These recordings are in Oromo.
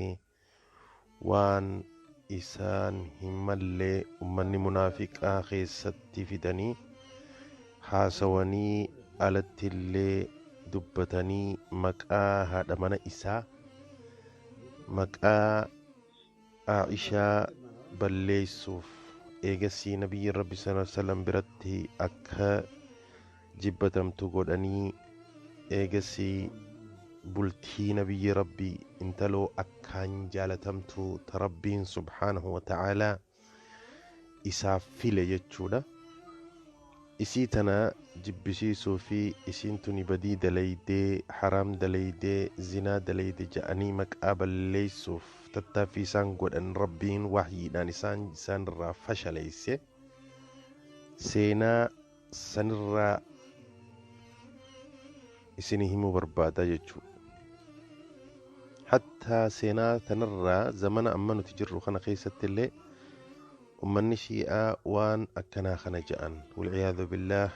Waan isaan hin mallee ummanni munaafiqaa keessatti fidanii haasawanii alatti illee dubbatanii maqaa haadha mana isaa, maqaa Aa'ishaa balleessuuf, eegasii nabiyyi rabbi sallallahu alaihi wasallam biratti akka jibbatamtu godhanii, eegasii bultii nabiyyi rabbii intaloo akkaan jaalatamtu ta rabbiin subhaanahu wa ta'aalaa isaaf file jechuudha. Isii tana jibbisiisuu fi isiin tuni badii dalaydee, haraam dalaydee, zinaa dalayde ja'anii maqaa balleessuuf tattaaffii isaan godhan rabbiin wahyiidhaan isaan irraa fashaleesse. Seenaa sanirraa isinii himuu barbaada jechuudha. Hattaa seenaa tanarraa zamana amma nuti jirru kana keessatti illee ummanni shii'aa waan akkanaa kana ja'an, walciyaadu billaah.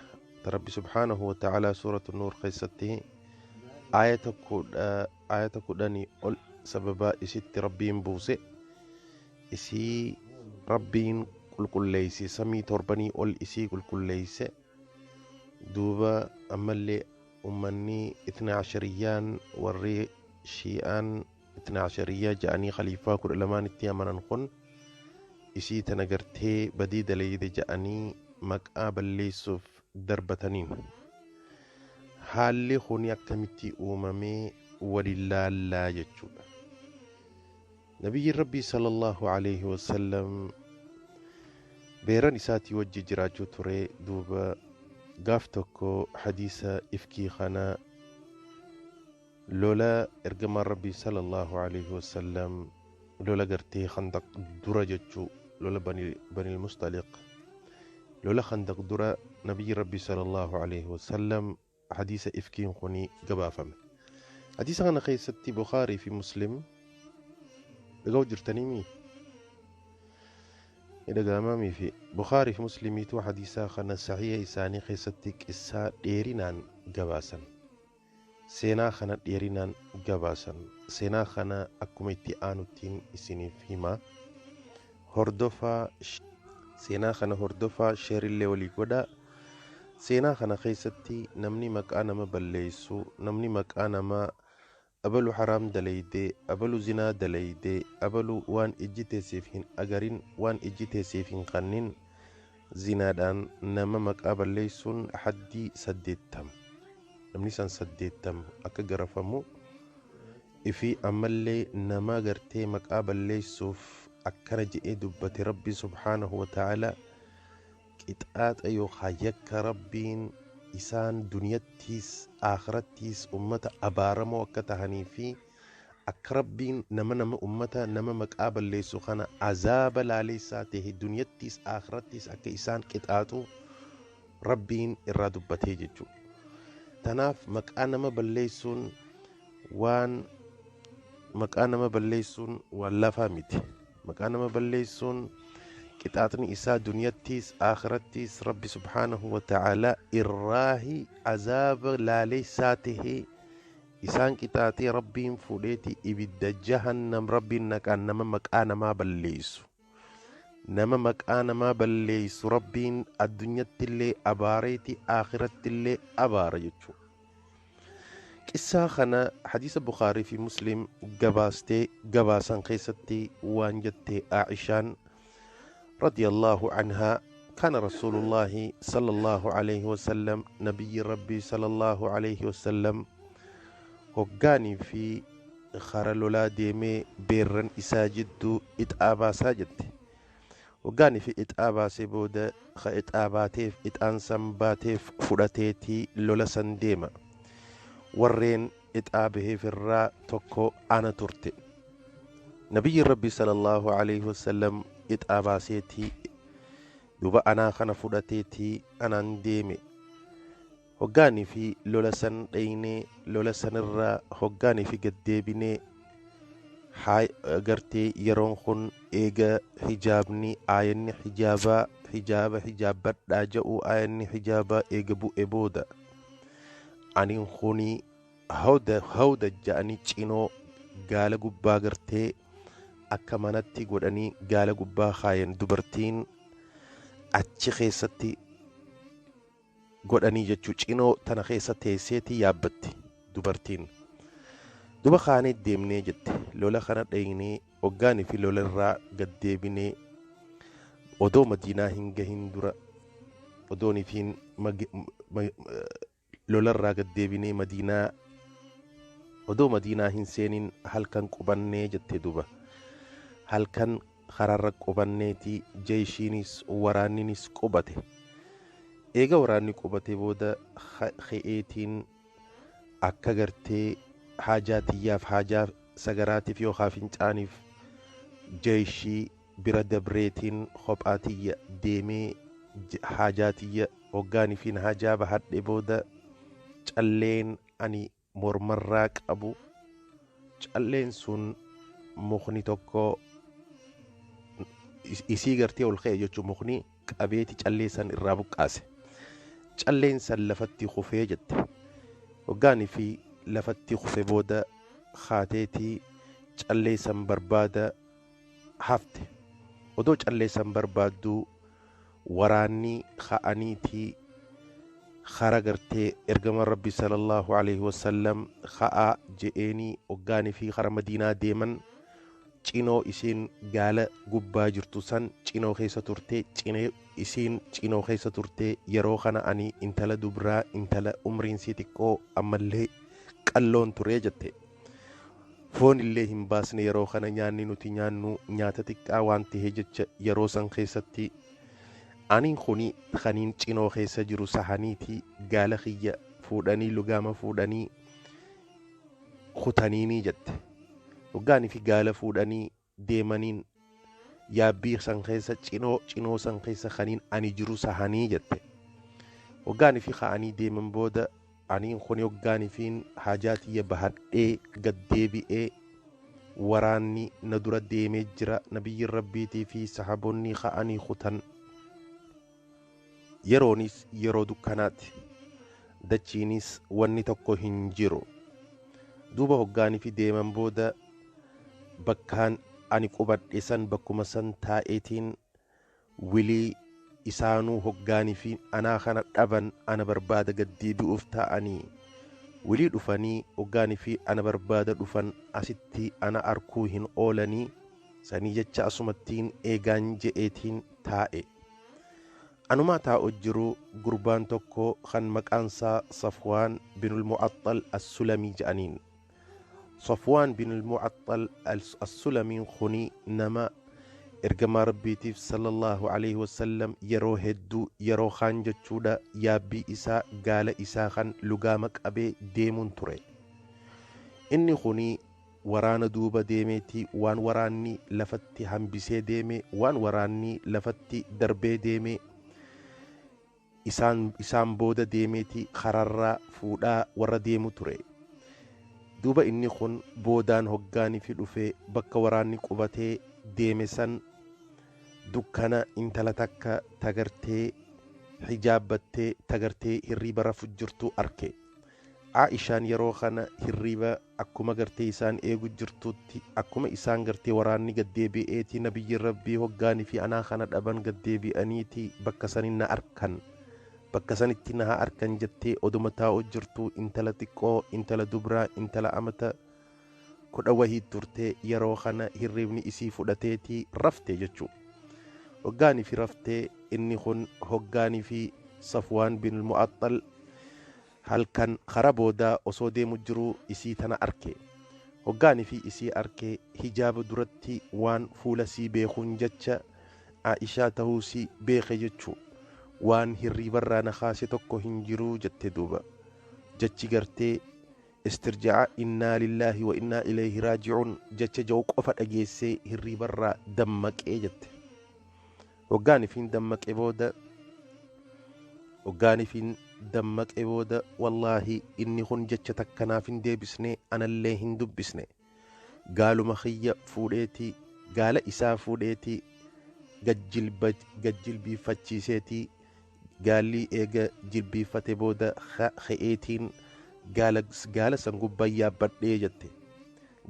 Rabbi subhaanahu wa ta'aalaa suuratu nuur keessatti aayata 10 ol sababaa isitti rabbiin buuse, isii rabbiin qulqulleeyse, samii torbanii ol isii qulqulleeyse. Duuba ammallee ummanni itna ashariyyaan, warri shii'aan itna ashariyyaa ja'anii khaliifaa 12tti amanan kun, isii tana gartee badii dalayde ja'anii maqaa balleessuuf darbataniin. Haalli kuni akkamitti uumamee waliin laallaa jechuudha. Nabiyyiin rabbii sallallahu alaihi wasallam beeran isaatii wajji jiraachuu ture. Duuba gaaf tokko hadiisa ifkii kana, lola ergamaan rabbii sallallahu alaihi wasallam, lola gartee Khandaq dura jechuu, lola Banil Mustaliq, lola Khandaq dura nabiyyi rabbii sallallahu alaihi wasallam hadiisa ifkiin kuni gabaafame. Hadiisa kana keessatti Bukhaarii fi Muslim dhaga'u jirtanii ni dhaga'amamii fi Bukhaarii fi Muslimiitu hadiisa kana sahiha isaanii keessatti qissaa dheerinaan gabaasan. Seenaa kana dheerinaan gabaasan. Seenaa kana akkuma itti aanuttiin isiniif hima. Hordofaa, seenaa kana hordofaa, sheerillee walii godhaa. Seenaa kana keessatti namni maqaa nama balleessu, namni maqaa namaa abalu haraam dalaydee, abalu zinaa dalaydee, abalu waan ijji teessiif hin agarin, waan ijji teessiif hin kannin zinaadhaan nama maqaa balleessuun haddii 80, namni san 80 akka garafamu ifi ammallee nama gartee maqaa balleessuuf akkana je'ee dubbate rabbi subhaanahu wa ta'aalaa qixaaxa yookaan yakka rabbiin isaan duniyattiis akhirattiis ummata abaaramoo akka tahanii fi akka rabbiin nama ummata nama maqaa balleessu kana azaaba laaleessaa ta'e duniyattiis akhirattiis akka isaan qixaaxu rabbiin irraa dubbatee jechuudha. Tanaaf maqaa nama balleessuun waan maqaa nama balleessuun waan lafaa miti. Maqaa nama balleessuun qixaaxni isaa duniyattiis akhirattiis rabbi subhaanahu wa ta'aalaa irraahi azaaba laaleessaa tahee isaan qixaaxee rabbiin fuudheeti ibidda jahannam rabbiin naqaan nama maqaa namaa balleessu. Nama maqaa namaa balleessu rabbiin addunyattillee abaareeti akhirattillee abaara jechuudha. Qissaa kana hadiisa Bukhaarii fi Muslim gabaastee gabaasan keessatti waan jette Aishaan radiyallahu anhaa: كان رسول الله صلى الله عليه وسلم، نبي ربي صلى الله عليه وسلم hoggaanii fi kara lolaa deemee beerran isaa jidduu ixaa baasaa jette. Hoggaanii fi ixaa baasee booda ka ixaa baateef ixaan san baateef fudhateetii lola san deema. Warreen ixaa baheef irraa tokko ana turte. Nabiyyi rabbi sallallahu alaihi wasallam ixaa baaseetii duuba anaa kana fudhateetii anaan deeme. Hoggaanii fi lola san dhaynee, lola sanirraa hoggaanii fi gaddeebinee, gartee yeroon kun eega hijaabni aayanni hijaabaa hijaaba hijaabbadhaa jedhu aayanni hijaabaa eega bu'e booda aniin kuni hawda ja'anii cinoo Gaala gubbaa gartee akka manatti godhanii gaala gubbaa kaayan, dubartiin achi keessatti godhanii jechuu. Cinoo tana keessa teesseeti yaabbatti dubartiin. Duba kaanee deemnee jette. Lola kana dhaynee, hoggaanii fi lola irraa gad deebinee, odoo Madiinaa hin gahin dura, odoonii fi lola irraa gad deebinee Madiinaa, odoo Madiinaa hin seenin halkan qubannee jette. Duba halkan kararra qubanneeti, jeeshiinis waraanninis qubate. Eega waraanni qubate booda ka'eetiin akka gartee haajaa tiyyaaf, haajaa sagaraatiif yookaan fincaaniif jeeshii bira dabreetiin kophaa tiyya deemee haajaa tiyya hoggaanii fi haajaa bahadhe booda, calleen ani mormarraa qabu, calleen sun mukni tokko isii gartee ol ka'e jechuun, mukni qabeeti callee san irraa buqqaase. Calleen san lafatti kufee jette. Hoggaanii fi lafatti kufe booda haateetii callee san barbaada hafte. Odoo callee san barbaadduu waraanni ka'aniitii kara gartee ergama Rabbi sallallahu alaihi wasallam ka'aa je'eenii, hoggaanii fi kara Madiinaa deeman. Cinoo isiin gaala gubbaa jirtu san cinoo keessa turtee, cinee isiin cinoo keessa turtee. Yeroo kana ani intala dubraa, intala umriin sii xiqqoo, ammallee qalloon turee jette. Foon illee hin baasne. Yeroo kana nyaanni nuti nyaannu nyaata xiqqaa waan ta'e jecha, yeroo san keessatti aniin kuni kaniin cinoo keessa jiru sahaniitii gaala kiyya fuudhanii, lugaama fuudhanii kutaniinii jette. Hoggaanii fi gaala fuudhanii deemaniin yaabbii san keessa, cinoo san keessa kaniin ani jiru sahanii jette. Hoggaanii fi ka'anii deeman booda aniin kuni hoggaanii fi haajaa tiyya bahadhee gad deebi'ee, waraanni na dura deemee jira. Nabiyyiin Rabbiitii fi sahaboonni ka'anii kutan. Yeroonis yeroo dukkanaati, dachiinis wanni tokko hin jiru. Duuba hoggaanii fi deeman booda bakkaan ani qubadhe san, bakkuma san taa'eetiin wilii isaanuu hoggaanii fi anaa kana dhaban, ana barbaada gad deebi'uuf ta'anii wilii dhufanii, hoggaanii fi ana barbaada dhufan asitti ana arkuu hin oolanii, sanii jecha asumattiin eegaan je'eetiin taa'e. Anumaa taa'u jiru gurbaan tokko kan maqaansaa Safwaan binul Mu'axxal As-Sulamii jedhaniin. Safwaan binul Mu'axxal As-Sulamiin kuni nama ergamaa Rabbiitiif sallallahu alaihi wasallam yeroo hedduu, yeroo kaan jechuudha, yaabbii isaa, gaala isaa kan lugaama qabee deemuun ture. Inni kuni waraana duuba deemeeti waan waraanni lafatti hambisee deeme, waan waraanni lafatti darbee deeme isaan booda deemeeti kararraa fuudhaa warra deemu ture. Duuba inni kun boodaan hoggaanii fi dhufee bakka waraanni qubatee deeme san dukkana intala takka tagartee hijaabbattee tagartee hirriiba rafu jirtu arke. Aishaan yeroo kana hirriiba akkuma gartee isaan eegu jirtutti, akkuma isaan gartee waraanni gaddeebi'eeti nabiyyi Rabbii hoggaanii fi anaa kana dhaban gaddeebi'aniiti bakka sanin na arkan, bakka sanitti na arkan jettee oduma taa'u jirtu, intala xiqqoo, intala dubraa, intala amata 10 wahii turte, yeroo kana hirribni isii fudhateeti rafte jechuu. Hoggaanii fi raftee inni kun hoggaanii fi Safwaan bin Mu'axxal halkan kara boodaa osoo deemu jiruu isii tana arke. Hoggaanii fi isii arke, hijaaba duratti waan fuula sii beekuun jecha Aishaa ta'uusii beeke jechuu. Waan hirriibarraa na kaase tokko hin jiruu jette. Duuba jechi gartee istirjaa'a "innaa lillaahi wa innaa ilayhi raaji'uun" jecha ja'u qofa dhageessee hirriibarraa dammaqee jette. Hoggaanii fi dammaqee booda, wallaahi inni kun jecha takkanaaf hin deebisne, anallee hin dubbisne. Gaaluma kiyya fuudheetii, gaala isaa fuudheetii gajjilbiiffachiiseetii, gaalli eega jilbiiffate booda ka'eetiin gaala san gubbaa yaabbadhee jette.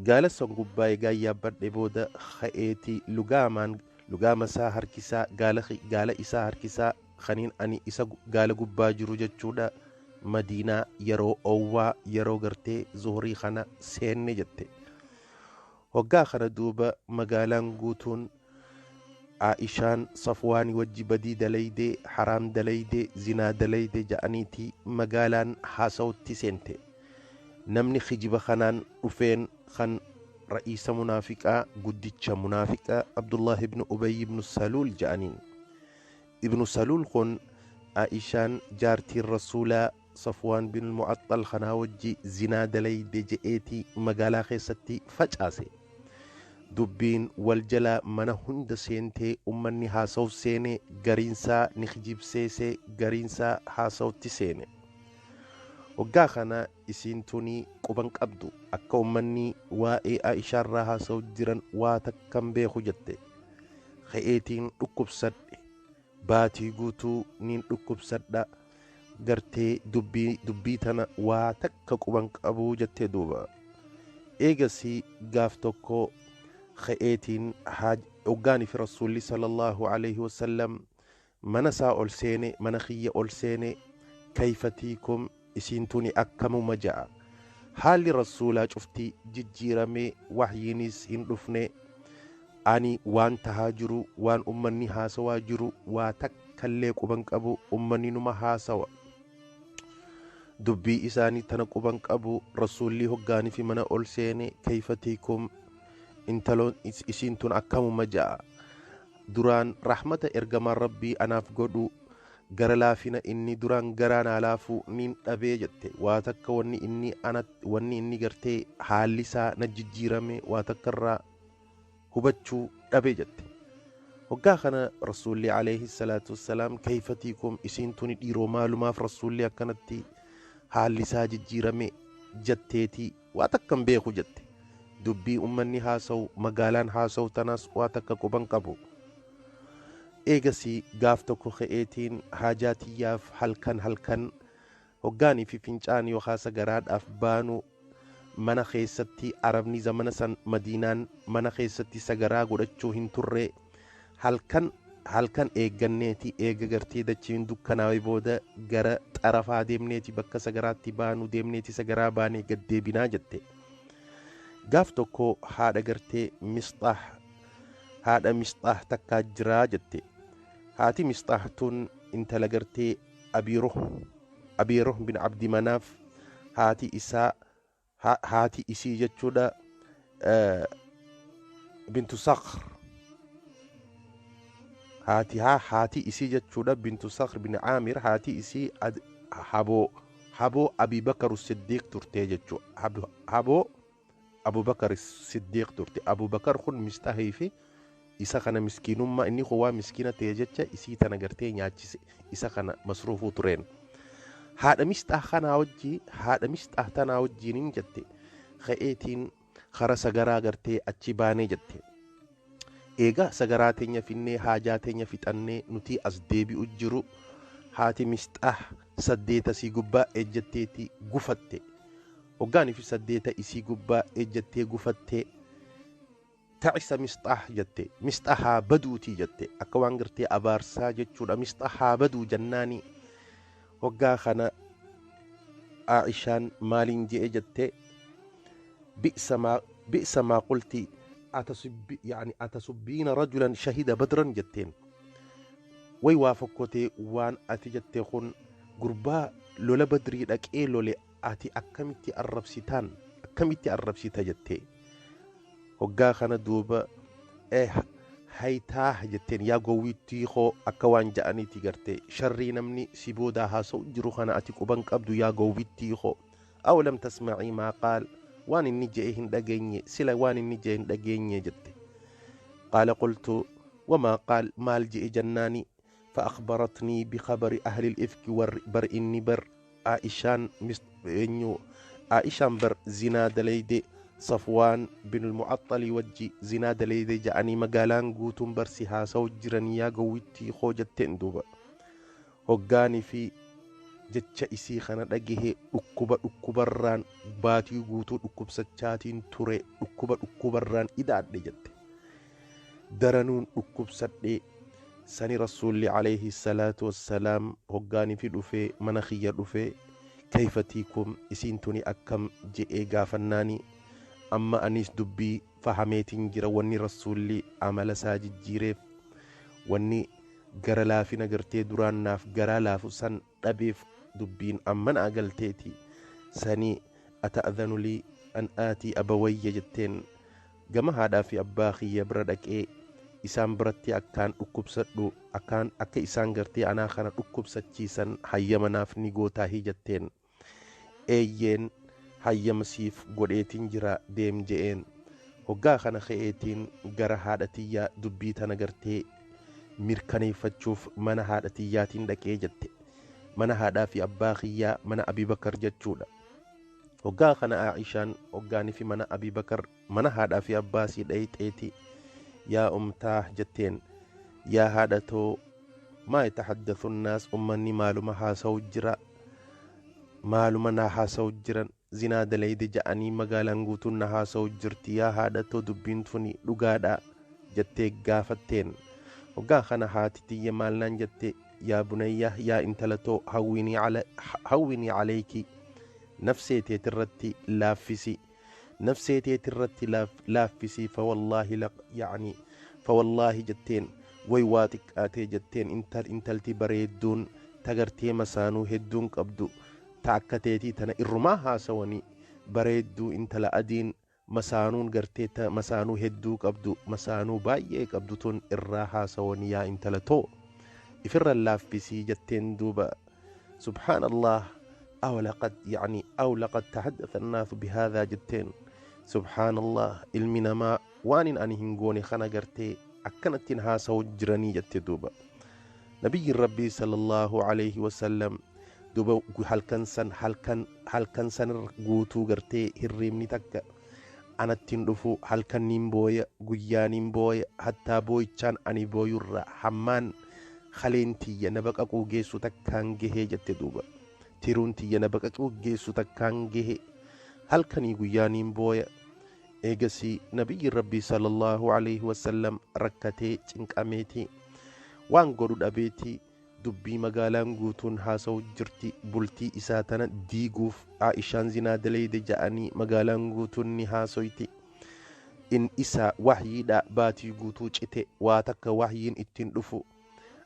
Gaala san gubbaa eegaa yaabbadhe booda ka'eeti lugaamaan lugaama isaa harkisaa gaala isaa harkisaa kaniin ani isa gaala gubbaa jiru jechuudha. Madiinaa yeroo oowwaa yeroo gartee zuhurii kana seenne jette. Hoggaa kana duuba magaalaan guutuun Aa'ishaan Safwaanii wajji badii dalaydee, haraam dalaydee, zinaa dalaydee ja'aniiti magaalaan haasawutti seente. Namni kijiba kanaan dhufeen kan ra'iisa munaafiqaa guddicha munaafiqaa Abdullah ibn Ubay ibn Saluul ja'aniin. Ibnu Saluul kun Aa'ishaan jaartiin Rasuulaa Safwaan bin Mu'axxal kanaa wajji zinaa dalayde je'eetii magaalaa keessatti facaase. Dubbiin wal jalaa mana hunda seentee ummanni haasawuf seene, gariinsaa ni kijibseese, gariinsaa haasawutti seene. Waggaa kana isiin tuni quban qabdu akka ummanni waa'ee Aa'ishaarraa haasawu jiran waa takkan beeku jette. Ka'eetiin dhukkubsadhe, baatii guutuu niin dhukkubsadha, gartee dubbii tana waa takka quban qabuu jette duuba. Eegasii gaaf tokko ka'eetiin hoggaanii fi Rasuulli sallallahu alaihi wasallam mana isaa ol seene, mana kiyya ol seene, kayfatiikum isiin tuni akkamuma ja'a. Haalli Rasuulaa cufti jijjiiramee, wahyiinis hin dhufne. Ani waan tahaa jiru, waan ummanni haasawaa jiru waa takkallee quban qabu, ummanni numa haasawa. Dubbii isaanii tana quban qabu. Rasuulli hoggaanii fi mana ol seene, kayfatiikum intaloon isiin tun akkamuma ja'a. Duraan rahmata ergamaan Rabbii anaaf godhu, gara laafina inni duraan garaa naa laafu niin dhabee jette. Waa takka wanni inni ana wanni inni gartee haalli isaa na jijjiirame waa takka irraa hubachuu dhabee jette. Hoggaa kana Rasuulli alayhi salaatu wassalaam kayfatiikum isiin tuni dhiiroo maalumaaf Rasuulli akkanatti haalli isaa jijjiirame jetteetii waa takka hin beeku jette. Dubbii ummanni haasawu, magaalaan haasawu tanaas waa takka quban qabu. Eegasii gaaf tokko ka'eetiin haajaa tiyyaaf halkan halkan hoggaanii fi fincaan yookaan sagaraadhaaf baanu mana keessatti, Arabni zamana san Madiinaan mana keessatti sagaraa godhachuu hin turre, halkan halkan eegganneeti eega gartee dachiin dukkanaa'e booda gara xarafaa deemneeti bakka sagaraatti baanu deemneeti sagaraa baanee gad deebinaa jette. Gaaf tokko haadha gartee Misxaah, haadha Misxaah takkaa jiraa jette. Haati Misxaah tun intala gartee Abiiruh bin Abdi Manaaf, haati isaa haati isii jechuudha, bintu Sakhr, haati isii jechuudha bintu Sakhr bin Aamir, haati isii haboo Abi Bakar Siddiiq turte jechuudha. Haboo Abubakar Siddiiq turte. Abubakar kun Misxahii fi isa kana miskiinummaa inni kun waa miskiina ta'e jecha isii tana gartee nyaachise, isa kana masruufuu tureen. Haadha Misxah kanaa wajji, haadha Misxah tanaa wajjiinin jette ka'eetiin kara sagaraa gartee achi baanee jette. Eegaa sagaraa teenya finnee haajaa teenya fixannee nuti as deebi'u jiru, haati Misxah saddeeta isii gubbaa ejjatteeti gufatte. Hoggaanii fi saddeeta isii gubbaa ejjattee gufatte, ta'isa Misxah jette, Misxahaa baduutii jette, akka waan gartee abaarsaa jechuudha. Misxahaa baduu jennaani hoggaa kana Aa'ishaan maaliin je'e jette, bi'sa maa qulti yani atasubbiina rajulan shahida badran jetteen. Way waa fokkotee waan ati jette kun, gurbaa lola Badrii dhaqee lole ati akkamitti arrabsitaan, akkamitti arrabsita jette. Hoggaa kana duuba haytaa jetteen, yaa gowwittii koo, akka waan ja'aniiti garte sharrii namni si boodaa haasa'u jiru kana ati quban qabdu, yaa gowwittii koo, aw lam tasmacii maa qaal, waan inni je'e hin dhageenye sila, waan inni je'e hin dhageenye jette. Qaala qultu wamaa qaal, maal je'e jennaani, فأخبرتني بخبر أهل الإفك بر إني بر عائشان عائشان بر زنا دليدي صفوان بن المعطل وجي زنا دليدي جa'anii magaalaan guutuun barsi haasa'u jiran, yaa gowwittii koo jetteen. Duuba hoggaanii fi Jecha isii kana dhagahe dhukkuba dhukkubarraan baatii guutuu dhukkubsachaatiin ture, dhukkuba dhukkubarraan idaadhe jette. Daranuun dhukkubsadhe. Sani Rasuulli alayhi salaatu wassalaam hoggaanii fi dhufee mana kiyya dhufee, "Kayfa tiikum, isiin tuni akkam?" je'ee gaafannaani, amma anis dubbii fahameetiin jira. Wanni Rasuulli amala isaa jijjiireef, wanni gara laafina gartee duraan naaf garaa laafu san dhabeef, dubbiin amma naa galteeti. Sanii, "Ata'adhanu lii an aatii abawayya?" jetteen. "Gama haadhaa fi abbaa kiyya bira dhaqee isaan biratti akkaan dhukkubsadhu, akkaan akka isaan gartee anaa kana dhukkubsachiisan hayyama naaf ni gootaahii?" jetteen. "Eeyyeen, hayyama siif godheetiin jira, deem" je'een. Hoggaa kana ka'eetiin gara haadha tiyyaa dubbii tana gartee mirkaneeffachuuf mana haadha tiyyaatiin dhaqee jette. Mana haadhaa fi abbaa kiyyaa, mana Abibakar jechuudha. Hoggaa kana Aishaan hoggaanii fi mana Abibakar, mana haadhaa fi abbaa sii dhayxeeti, "Yaa umtaa," jetteen, "yaa haadha too, maa yataxaddathu nnaas? Ummanni maaluma haasa'u jira? Maaluma naa haasa'u jiran? Zinaa dalayde ja'anii magaalaan guutuun na haasa'u jirti. Yaa haadha too, dubbiin tuni dhugaadha?" jettee gaafatteen. Hoggaa kana haati tiyya maal naan jette? "Yaa bunayya, yaa intala too, hawwinii alayki, nafsee teetirratti laaffisi, nafsee teetirratti laaffisi. Fawallaahi, yacni fawallaahi," jetteen, "way waa xiqqaatee," jetteen, "intalti bareedduun tagartee masaanuu hedduun qabdu ta akka teetii tana irrumaa haasawanii. Bareedduu intala adiin masaanuun gartee ta masaanuu hedduu qabdu, masaanuu baay'ee qabdu tun irraa haasawanii. Yaa intala too, ifirra laaffisii," jetteen duuba. "Subhaanallah, aw laqad, yani aw laqad taxaddatha annaasu bihaadaa," jetteen. "Subhaanallah, ilmi namaa waanin ani hin goone kana gartee akkanattiin haasawu jiranii," jette duuba. Nabiyyiin Rabbii sallallahu alayhi wasallam duuba halkan san, halkan san guutuu gartee hirriibni takka anattiin dhufu. Halkanniin booya, guyyaaniin booya, hattaa booyichaan ani booyurra hammaan kaleen tiyya na baqaquu geessu takkaan gahee jette duuba. Tiruun tiyya na baqaquu geessu takkaan gahe. Halkanii guyyaaniin booya. Eegasii Nabiyyi Rabbii sallallahu alayhi wasallam rakkatee cinqameeti, waan godhu dhabeeti. Dubbii magaalaan guutuun haasa'u jirti, bultii isaa tana diiguuf Aishaan zinaa dalayde ja'anii magaalaan guutuun ni haasoyti. In isaa wahyiidha baatii guutuu cite, waa takka wahyiin ittiin dhufu.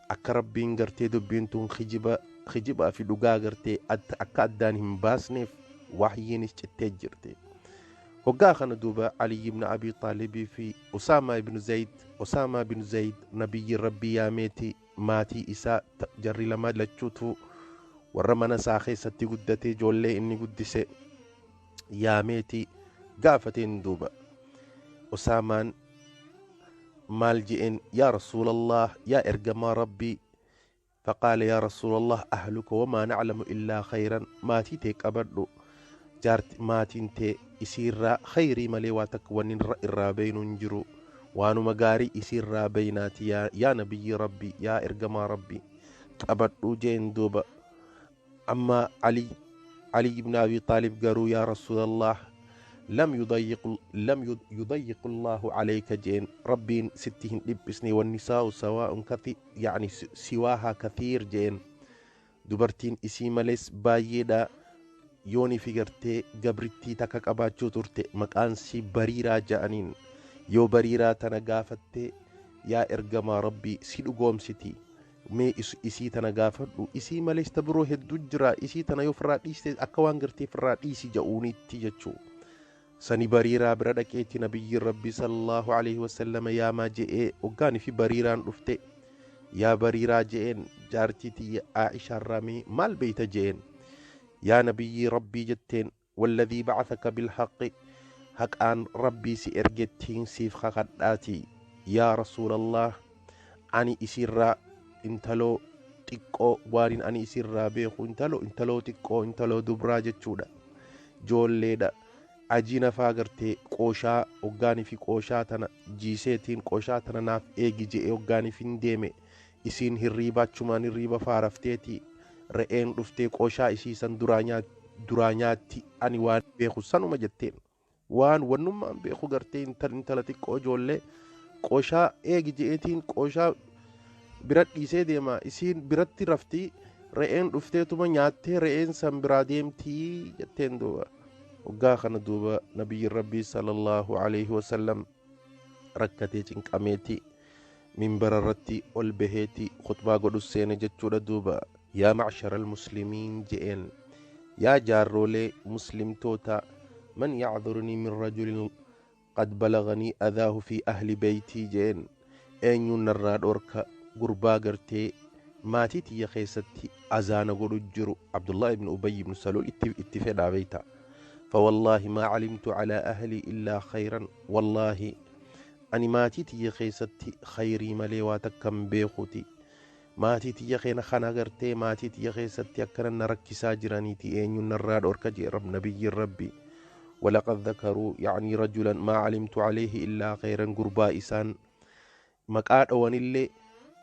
Akka Rabbiin gartee dubbiin tun kijiba, kijibaa fi dhugaa gartee akka addaan hin baasneef wahyiinis cittee jirti. Hoggaa kana duuba Aliy ibn Abi Xaalibii fi Usaamaa ibn Zayd, Usaamaa bin Zayd, Nabiyyi Rabbii yaameeti maatii isaa, jarri lama lachuutu warra mana isaa keessatti guddatee, ijoollee inni guddise yaameeti gaafateen duuba. Usaamaan maal je'een? "Yaa Rasuulallah, yaa ergamaa Rabbii," فقال: "يا رسول الله، أهلك وما نعلم إلا خيرا. Maatii tee qabadhu, jaarti maatiin tee isiirraa khayrii malee waa takka wanni irraa beeynu hin jiru. Waanuma gaarii isiirraa beeynaati. Yaa nabiyyi Rabbi, yaa ergamaa Rabbi, qabadhu," jeen duuba. Amma Ali ibn Abi Xaalib garuu, "Yaa Rasuulallah, لم يضيق الله عليك," jeen. "Rabbiin sitti hin dhiphisne. والنساء سواء كثير، يعني سواها كثير," jeen. "Dubartiin isii malees baay'eedha. Yooni fi gartee gabrittii takka qabaachuu turte, maqaan sii Bariiraa ja'aniin. Yoo Bariiraa tana gaafatte, yaa ergamaa Rabbii, si dhugoomsiti. Mee isii tana gaafadhu. Isii malees ta biroo hedduu jira. Isii tana yoo firraa dhiiste, akka waan gartee firraa dhiisi ja'uunitti jechuu." Sani Bariiraa bira dhaqeetti Nabiyyiin Rabbii sallallahu alaihi wasallama yaamaa je'ee. Hoggaanii fi Bariiraan dhufte, "Yaa Bariiraa," je'een, "jaartii tiyya Aishaarraa mee maal beeyta?" je'een. "Yaa Nabiyyii Rabbii," jetteen, "والذي بعثك بالحق, haqaan Rabbii si ergettiin siif kakadhaati, yaa Rasuulallah, ani isiirraa intaloo xiqqoo waanin ani isiirraa beeku, intaloo xiqqoo, intaloo dubraa jechuudha, joolleedha. Ajiina faa gartee qooshaa hoggaanii fi qooshaa tana jiiseetiin, qooshaa tana naaf eegi je'ee hoggaaniif hin deeme, isiin hirriiba achumaan hirriiba faarafteeti. Re'een dhuftee qooshaa isii san duraa nyaatti, ani waan beeku sanuma jetteen. Waan wannummaan beeku gartee intala xiqqoo ijoollee qooshaa eegi je'eetiin qooshaa bira dhiisee deema, isiin biratti rafti, re'een dhufteetuma nyaattee re'een san biraa deemtii jetteen duuba. Waggaa kana duuba nabiyyi rabbii sallallahu alaihi wasallam rakkatee cinqameeti minbara irratti ol baheeti khutbaa godhu seene jechuudha duuba. Yaa macshara almuslimiin je'een, yaa jaarroolee muslimtoota, man yacdurunii min rajulin qad balaganii adaahu fi ahli beeytii je'een, eenyuun narraa dhorka gurbaa gartee maatii tiyya keessatti azaana godhu jiru? Abdullah ibn Ubay ibn Saluul itti fedhaa beeyta. فوالله ما علمت على أهلي إلا خيرا، والله أني maatii tiyya keessatti khayrii malee waa takkan beekuti. Maatii tiyya keena kana gartee maatii tiyya keessatti akkana na rakkisaa jiraniiti, eenyuun narraa dhorka jee rab nabiyyiin rabbi. ولقد ذكروا يعني رجلا ما علمت عليه إلا خيرا، gurbaa isaan maqaa dhowanillee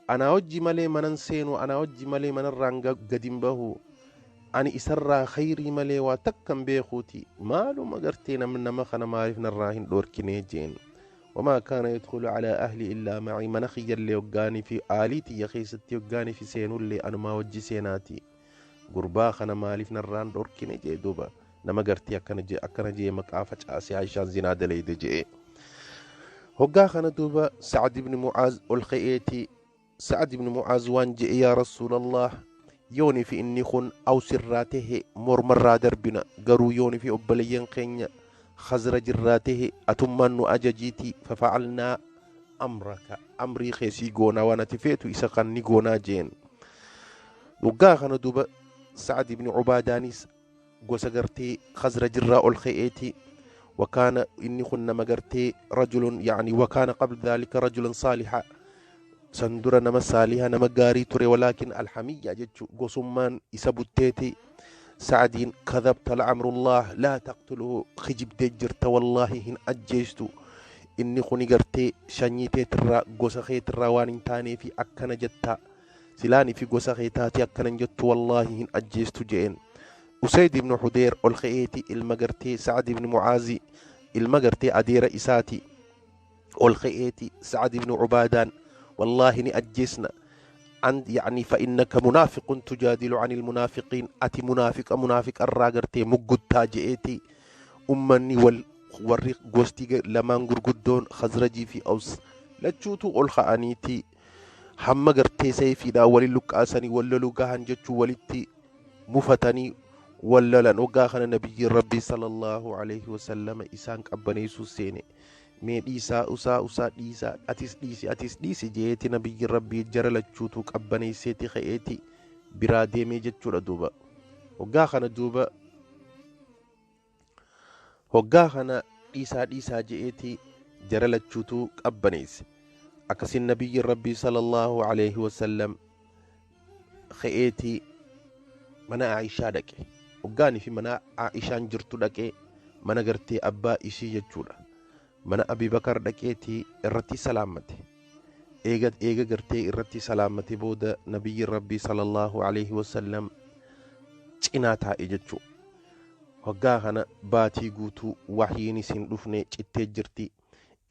anaa wajji malee manan seenu, anaa wajji malee manarraan gadin bahu, ani isarraa khayrii malee waa takkan beekuuti, maaluma gartee nama kana maaliif narraa hin dhorkinee jeen. وما كان يدخل على أهلي إلا معي، mana kiyyallee hoggaanii fi aalii tiyya keessatti hoggaanii fi seenullee anumaa wajji seenaati, gurbaa kana maaliif narraan dhorkine jee duuba. Nama gartee akkana jee akkana jee maqaa facaasee Aishaan zinaa dalayde jee. Hoggaa kana duuba Sacd ibni Mucaaz ol ka'eeti. Sacd ibni Mucaaz waan je'e: yaa Rasuulallah, yoonii fi inni kun Awsirraa tahe mormarraa darbina, garuu yoonii fi obboleeyyan keenya Khazrajirraa tahe atummaan nu ajajiiti, fafacalnaa amraka, amrii keessii goonaa, waan ati feetu isa kan ni goonaa jeen. Waggaa kana duuba Sacd ibni Cubaadaanis gosa gartee Khazrajirraa ol ka'eeti. وكان إني كنا مغرتي رجل يعني وكان قبل ذلك رجلا صالحا، سندر نما صالحا نما غاري تري، ولكن الحمية جتشو قصمان إسبتيتي سعدين: كذبت، لعمر الله لا تقتله، خجب دجرت، والله هن أجيستو، إني خوني غرتي شنيتي ترى قوسخي ترى وان تاني في أكنا جتا سلاني في قوسخي تاتي أكنا جت، والله هن أجيستو جين. أسيد بن حدير الخيتي المغرتي سعد بن معاذ المغرتي أدير إساتي الخيتي سعد بن عبادان: والله ني أجسنا عند يعني فإنك منافق تجادل عن المنافقين، أتي منافق منافق الراغرتي مقد تاجئتي. أمني والوريق غوستي لمان غرغدون خزرجي في أوس لتشوتو الخانيتي هم غرتي سيفي دا ولي لقاسني ولا لقاهن جتشو ولتي مفتني ولا لن. وقا خنا نبي ربي صلى الله عليه وسلم إسان قبنيسو سيني mee dhiisaa usaa usaa dhiisaa atis dhiisi atis dhiisi jeeti nabiyyi rabbii jara lachuutu qabbaneesseeti ka'eeti biraa deemee jechuudha duuba. Hoggaa kana duuba hoggaa kana dhiisaa dhiisaa je'eeti jara lachuutu qabbaneesse. Akkasin nabiyyi rabbii sallallahu alaihi wasallam ka'eeti mana Aishaa dhaqe. Hoggaanii fi mana Aishaan jirtu dhaqee, mana gartee abbaa ishii jechuudha, mana Abibakar dhaqeetii irratti salaammate. Eega gartee irratti salaammate booda nabiyyi rabbii sallallahu alaihi wasallam cinaa taa'e jechuu. Hoggaa kana baatii guutuu wahyiin isin dhufne cittee jirti.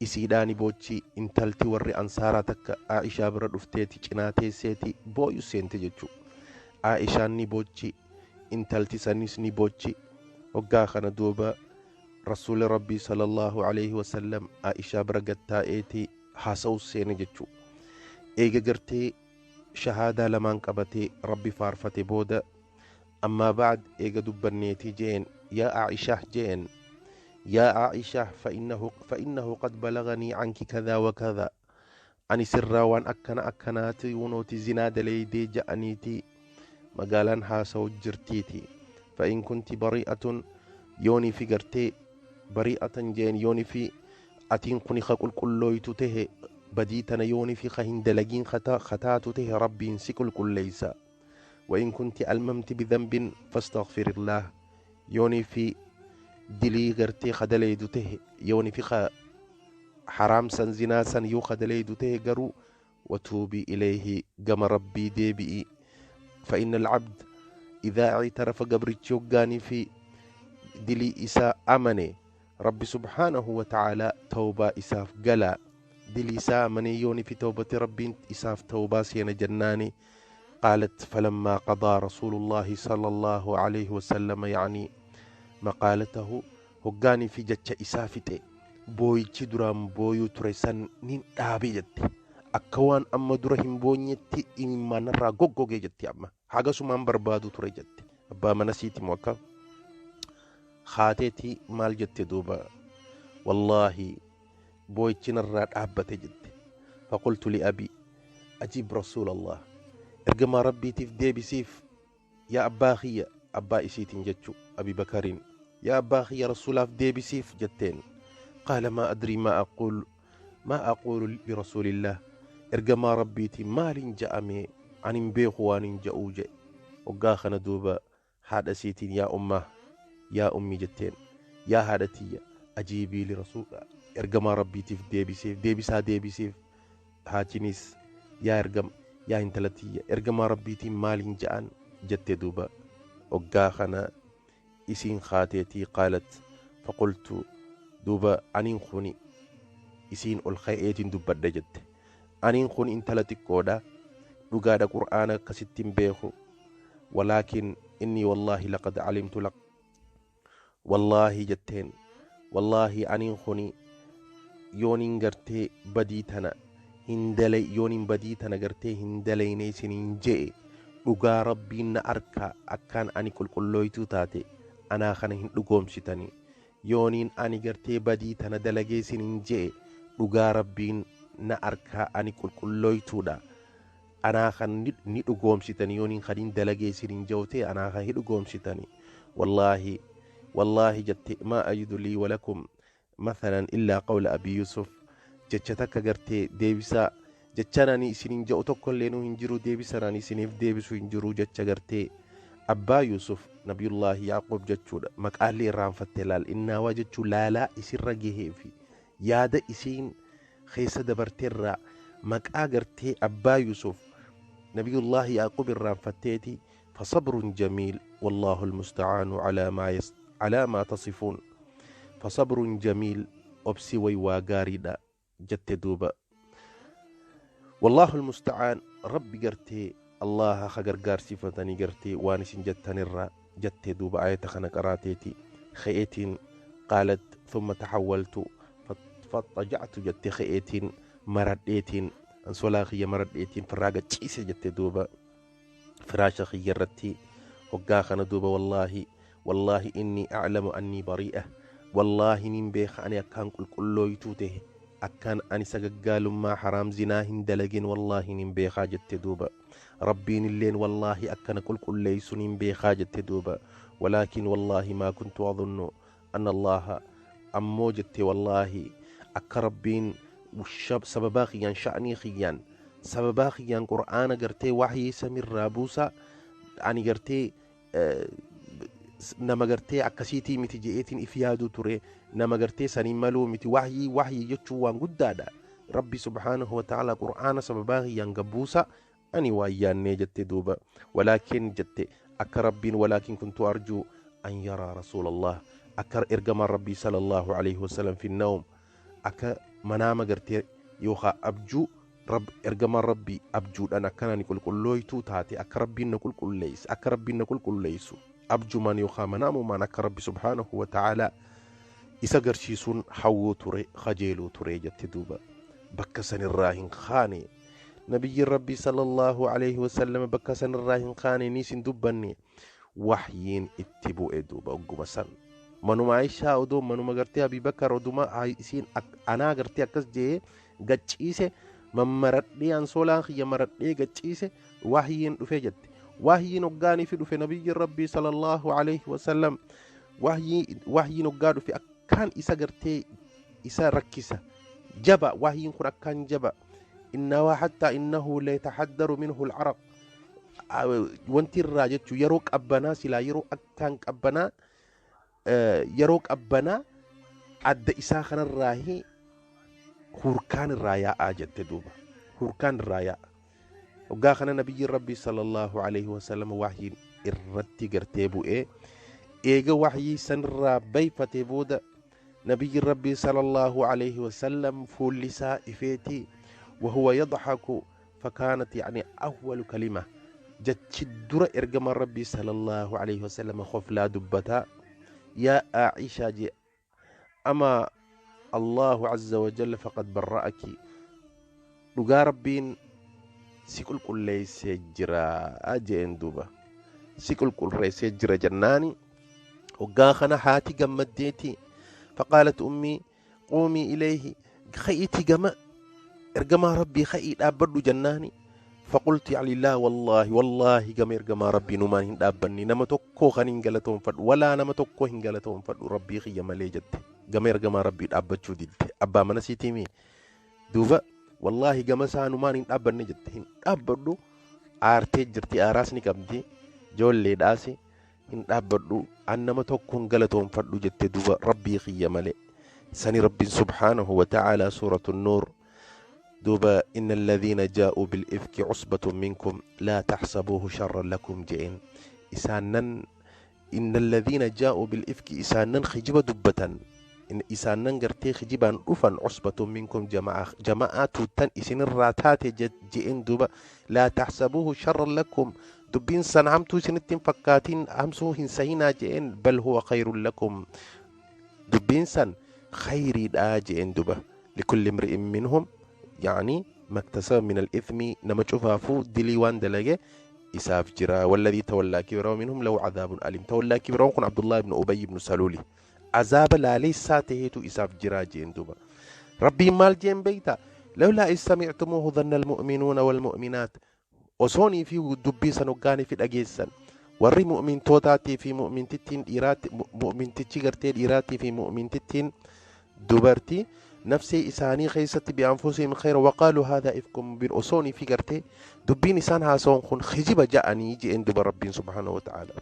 Isiidhaani boochi intalti warri ansaaraa takka Aishaa bira dhufteeti cinaa teesseeti booyu seente jechuu. Aishaan ni boochi, intalti sanis ni boochi. Hoggaa kana duuba rasuuli rabbii sallallahu alaihi wasallam Aishaa bira gattaa'eeti haasa'u seene jechuu. Eega gartee shahaadaa lamaan qabatee rabbi faarfate booda, ammaa bacd eega dubbanneetii jeen, yaa Aishaa jeen, yaa Aishaa, فإنه قد بلغني عنك كذا وكذا، ani sirraa waan akkana akkanaati wunooti zinaa daleeydee ja'aniiti magaalaan haasa'u jirtiiti. فإن كنت بريئة yoonii fi gartee bari'atan jeen, yoonii fi atiin kuni ka qulqullooytu tahe, badii tana yoonii fi ka hin dalagiin kataatu tahe, rabbiin si qulqulleeysa. وإن كنت ألممت بذنب فاستغفر الله، yoonii fi dilii gartee ka dalaydu tahe, yoonii fi ka حرام san zinaa san yoo ka dalaydu tahe garuu وتوبي إليه, gama rabbii deebi'i. فإن العبد Idhaa ictarafa, gabrichi hoggaanii fi dilii isaa amane, Rabbi subhaanahu wa ta'aalaa tawbaa isaaf gala. Dilii isaa amanee yooni fi tawbate, Rabbiin isaaf tawbaa seena jennaani. قالت فلما قضى رسول الله صلى الله عليه وسلم يعني مقالته، hoggaanii fi jecha isaa fixe, booyichi duraan booyuu ture san nin dhaabe jette. Akka waan amma dura hin boonyetti imimmaanarraa goggogee jette. Amma hagasumaan barbaadu ture jette. Abbaa mana siiti moo akka haateeti maal jette duuba? Wallaahi, booyichi narraa dhaabbate jette. فقلت لأبي أجب رسول الله، ergamaa Rabbiitiif deebisiif, yaa abbaa kiyya. Abbaa isiitiin jechu, Abi Bakariin. Yaa abbaa kiyya, Rasuulaaf deebisiif jetteen. قال ما أدري ما أقول، ما أقول لرسول الله. Ergamaa Rabbiitiin maaliin ja'ame? Anin beeku waan hin ja'uu jedhe. Waggaa kana duuba haadha isiitiin yaa ummaa, yaa ummi jetteen, yaa haadha tiyya, أجيبي لرسول، ergamaa Rabbiitiif deebisiif, deebisaa deebisiif. Haatinis yaa ergam, yaa intala tiyya, ergamaa Rabbiitiin maaliin ja'an jette duuba. Waggaa kana isiin kaateetii قالت فقلت. Duuba aniin kuni isiin ol ka'eetiin dubbadhe jette. Aniin kun intala xiqqoodha, dhugaadha, Qur'aana akkasitti hin beeku. ولكن إني والله لقد علمت لك، wallaahi jetteen, wallaahi aniin kuni yooniin gartee badii tana hin dalay, yooniin badii tana gartee hin dalayne isiniin je'e, dhugaa Rabbiin na arka, akkaan ani qulqullooytuu taate anaa kana hin dhugoomsitanii. Yooniin ani gartee badii tana dalagee isiniin je'e, dhugaa Rabbiin na arkaa, ani qulqullooytuudha, anaa kan ni dhugoomsitanii. Yooniin kaniin dalagee isiniin je'u ta'e, anaa kan hin dhugoomsitanii. Wallaahi, wallaahi jette, ما أجد لي ولكم مثلا إلا قول أبي يوسف. Jecha takka gartee deebisaa jechaan ani isiniin je'u tokko illeenuu hin jiru, deebisaan ani isiniif deebisu hin jiru, jecha gartee abbaa Yuusuf, Nabiyullaahi Yaaqoob jechuudha. Maqaallee irraanfatte laal. Innaawaa jechuu laalaa isirra gahee fi yaada isiin keessa dabarteerraa maqaa gartee abbaa Yuusuf, Nabiyullaahi Yaaqoob irraanfatteeti. فصبر جميل والله المستعان على ما تصفون. فصبر جميل، obsi way waa gaariidha jette duuba. والله المستعان، Rabbi gartee Allaha ka gargaarsifatanii gartee waan isin jettanirra jette duuba. Ayata kana qaraateeti ka'eetiin. قالت ثم تحولت فاضطجعت jette. Ka'eetiin maradheetiin ansolaa kiyya maradheetiin firraaga ciise jette duuba, firaasha kiyya irratti. Hoggaa kana duuba wallaahi, wallaahi إني أعلم أني بريئة، wallaahi nin beeka ani akkaan qulqullooytuu ta'e, akkaan ani sagaggaalummaa, haraam, zinaa hin dalagin, wallaahi nin beekaa jette duuba. Rabbiin illeen wallaahi akkana qulqulleeysu nin beekaa jette duuba. ولكن والله ما كنت أظن أن الله، ammoo jette, wallaahi akka Rabbiin sababaa kiyyaan, sha'nii kiyyaan, sababaa kiyyaan Qur'aana gartee waxyii samirraa buusa, ani gartee nama gartee akkasiitii miti je'eetiin if yaaduu ture. Nama gartee saniin maluu miti. Waxyii, waxyii jechuun waan guddaadha. Rabbi subhaanahu wa ta'ala Qur'aana sababaa kiyyaan gabbuusa ani waan yaannee jette duuba. ولكن jette, akka Rabbiin ولكن كنت أرجو أن يرى رسول الله، akka ergamaan Rabbii صلى الله عليه وسلم في النوم، akka manaama gartee yookaan abjuu ergamaan Rabbii abjuudhaan akkanaan qulqullooytuu taate, akka Rabbiin na qulqulleeyse, akka Rabbiin na qulqulleeysu abjumaan yookaan manaamumaan akka Rabbi subhaanahu wa ta'aalaa isa garsiisuun hawwuu ture, kajeeluu ture jette duuba. Bakka sanirraa hin kaane nabiyyiin Rabbii صلى الله عليه وسلم, bakka sanirraa hin kaane, niis hin dubbanne. Waxyiin itti bu'e duuba. Ogguma san manuma Aishaa odoo manuma gartee Abii Bakar oduma isiin anaa gartee akkas jee gacciise, mammaradhee ansoolaan kiyya maradhee gacciise, waxyiin dhufe jette. Waxyiin hoggaanii fi dhufe nabiyyiin Rabbii صلى الله عليه وسلم, waxyiin hoggaa dhufe akkaan isa gartee isa rakkisa, jaba. Waxyiin kun akkaan jaba. إنه حتى إنه ليتحدر منه العرق. Wanti irraa jechuu yeroo qabbanaa silaa, yeroo akkaan qabbanaa, yeroo qabbanaa adda isaa kanarraahi hurkaan irraa yaa'aa jette duuba. Hurkaan irraa yaa'a. Hoggaa kana nabiyyiin Rabbii صلى الله عليه وسلم waxyiin irratti gartee bu'ee eega waxyii sanirraa bayfate booda nabiyyi rabbii sallallahu alayhi wasallam fuulli isaa ifeetii وهو يضحك فكانت يعني أول كلمة جتش در إرجم ربي صلى الله عليه وسلم خوف لا دبتا يا عائشة جي أما الله عز وجل فقد برأك لقى ربين سيكل كل ليس جرا أجين دوبا سيكل كل ليس جرا جناني وقاخنا حاتي قمديتي فقالت أمي قومي إليه خيتي قم إرجما ربي خيت أبدو جناني فقلت يعني لا والله والله قم إرجما ربي نمان هندابني نما توكو خنين قالتهم فد ولا نما توكو هنقالتهم فد ربي خي مالي جد قم إرجما ربي أبدو ديد أبا من سيتيمي دوبا والله قم سانو مان هندابني جد هندابدو آرتي جرتي آراسني كمتي جولي داسي هندابدو أنما توكو هنقالتهم فد جد دوبا ربي خي مالي سني ربي سبحانه وتعالى سورة النور دوبا إن الذين جاءوا بالإفك عصبة منكم لا تحسبوه شرا لكم جئن إسانن إن الذين جاءوا بالإفك إسانن خجب دبة إن إسانن قرتي خجبا أفن عصبة منكم جماعة تن إسن الراتات جئن دوبا لا تحسبوه شرا لكم دبين سنعمتو سنتين فكاتين أمسو هنسينا جئن بل هو خير لكم دبين سن خيري دا جئن دوبا لكل امرئ منهم يعني ما اكتسب من الإثم نما تشوفافو دلي وان دلقة إساف جرا والذي تولى كبره منهم لو عذاب أليم تولى كبره كن عبد الله بن أبي بن سلولي عذاب لا ليس تهيتو إساف جرا جين دوبا ربي مال جين بيتا لولا إذ سمعتموه ظن المؤمنون والمؤمنات وصوني في دبي سنوغاني في الأجيسان وري مؤمن توتاتي في مؤمن تتين إيرات مؤمن تتشيغرتين إيراتي في مؤمن تتين دبرتي نفسي إساني خيستي بأنفسهم خير وقالوا هذا إفك مبين أصوني في قرتي دبين إسان هاسون خن خجب جاءني يجي عند ربي سبحانه وتعالى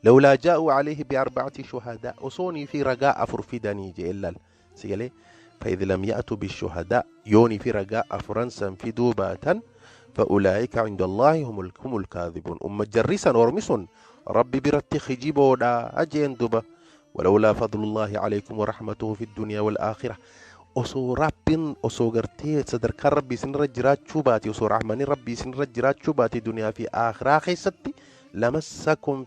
لولا جاءوا عليه بأربعة شهداء أصوني في رجاء فرفدني يجي إلا سيقالي فإذا لم يأتوا بالشهداء يوني في رجاء فرنسا في دوباتا فأولئك عند الله هم الكاذبون أم جرسا ورمسون ربي برتي خجيبو دا أجي دوبا ولولا فضل الله عليكم ورحمته في الدنيا والآخرة osoo rabbiin osoo gartee sadarkaan rabbii isinirra jiraachuu baate osoo rahmanii rabbii isinirra jiraachuu baate duniyaa fi aakhiraa keessatti lamassakum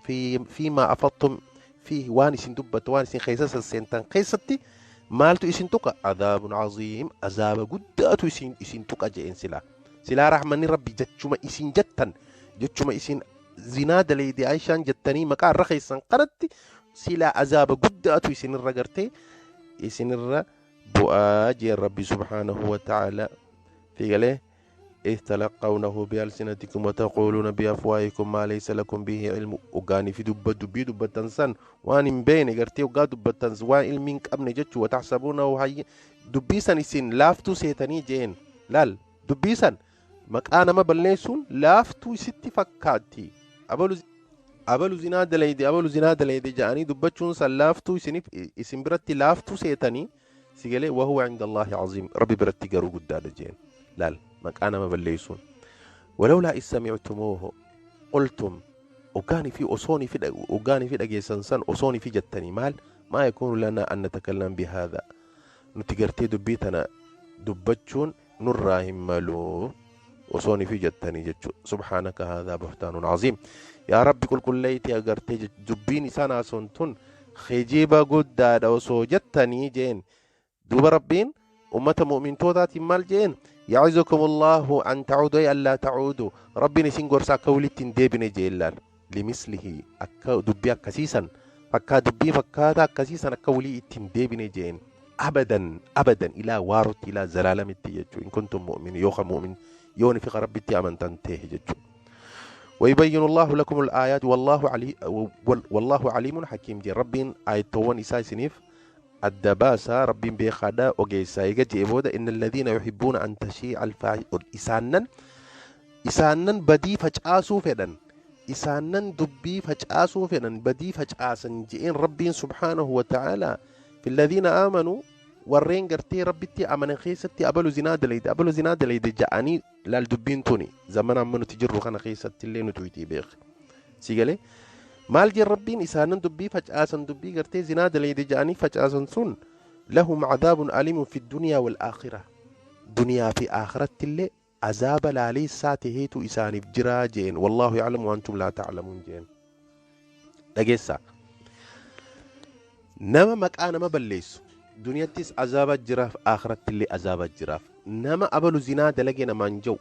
fiimaa afattum fi waan isin dubbatu waan isin keessa sesseentan keessatti maaltu isin tuqa adaabun aziim azaaba guddaatu isin tuqa je'een silaa silaa rahmanii rabbii jechuma isin jettan jechuma isin zinaa daleeyde Aishaan jettanii maqaa irra keessan kanatti silaa azaaba guddaatu isinirra gartee isinirra bu'aa jeen rabbi subhaanahu wa ta'ala fi galee إذ تلقونه بألسنتكم وتقولون بأفواهكم ما ليس لكم به علم وقاني في دبة دبي دبة تنسان وان بين قرتي وقا دبة تنس وان علمين قبن جتش وتحسبونه هاي دبيسان إسين لافتو سيتني جين لال دبيسان مكانا ما بلنيسون لافتو ستي فكاتي أبلو زنا دليدي أبلو زنا دليدي جاني دبتشون سلافتو سنف اسم برتي لافتو سيتني سيقلي وهو عند الله عظيم ربي برتي قرو قداد جين لال مكانا ما بليسون ولولا إذ سمعتموه قلتم وكان في أصوني في وكان في دقيسان أصوني في جتني مال ما يكون لنا أن نتكلم بهذا نتقرتي دبيتنا دبتشون نراهم مالو أصوني في جتني جتشو سبحانك هذا بهتان عظيم يا ربي كل كليتي أقرتي دبيني سنة سنتون خجيبة قداد أصو جتني جين دوب ربين أمة مؤمن توتاتي مال جين يعزكم الله أن تعودوا ألا تعودوا ربي نسين قرصا كولتين ديبني جيلال لمثله أكا دبيا كسيسا فكا دبي فكاتا كسيسا كولي اتين ديبني جين أبدا أبدا إلى وارت إلى زلالم التيجو إن كنتم مؤمن يوخا مؤمن يوني في ربي تي أمن تنتهي ججو ويبين الله لكم الآيات والله علي والله عليم حكيم جي ربين آية توان إساي سنيف الدباسة ربين بيخادا وجيسا يجي بودا إن الذين يحبون أن تشيع الفاحشة إسانن إسانن بدي فجأسو فدن إسانن دبي فجأسو فدن بدي فجأسن جئين ربين سبحانه وتعالى في الذين آمنوا warreen gartee rabbitti amanan keessatti abalu zinaa dalayde abalu zinaa dalayde ja'anii laal dubbiin tuni zamana amma nuti jirru kana keessatti illee nuti itti beek Si galee maal jeen Rabbiin isaanan dubbii facaasan, dubbii gartee zinaa dalayde ja'anii facaasan sun, lahum cadaabun aliimun fi dunyaa wal aakhira, duniyaa fi aakhiratti illee azaaba laaleessaa taheetu isaaniif jiraa jeen. Wallaahu yaclamu wa antum laa taclamuun jeen. Dhageessaa, nama maqaa nama balleessu duniyattis azaaba jiraaf, aakhiratti illee azaaba jiraaf. Nama abalu zinaa dalage namaan jau,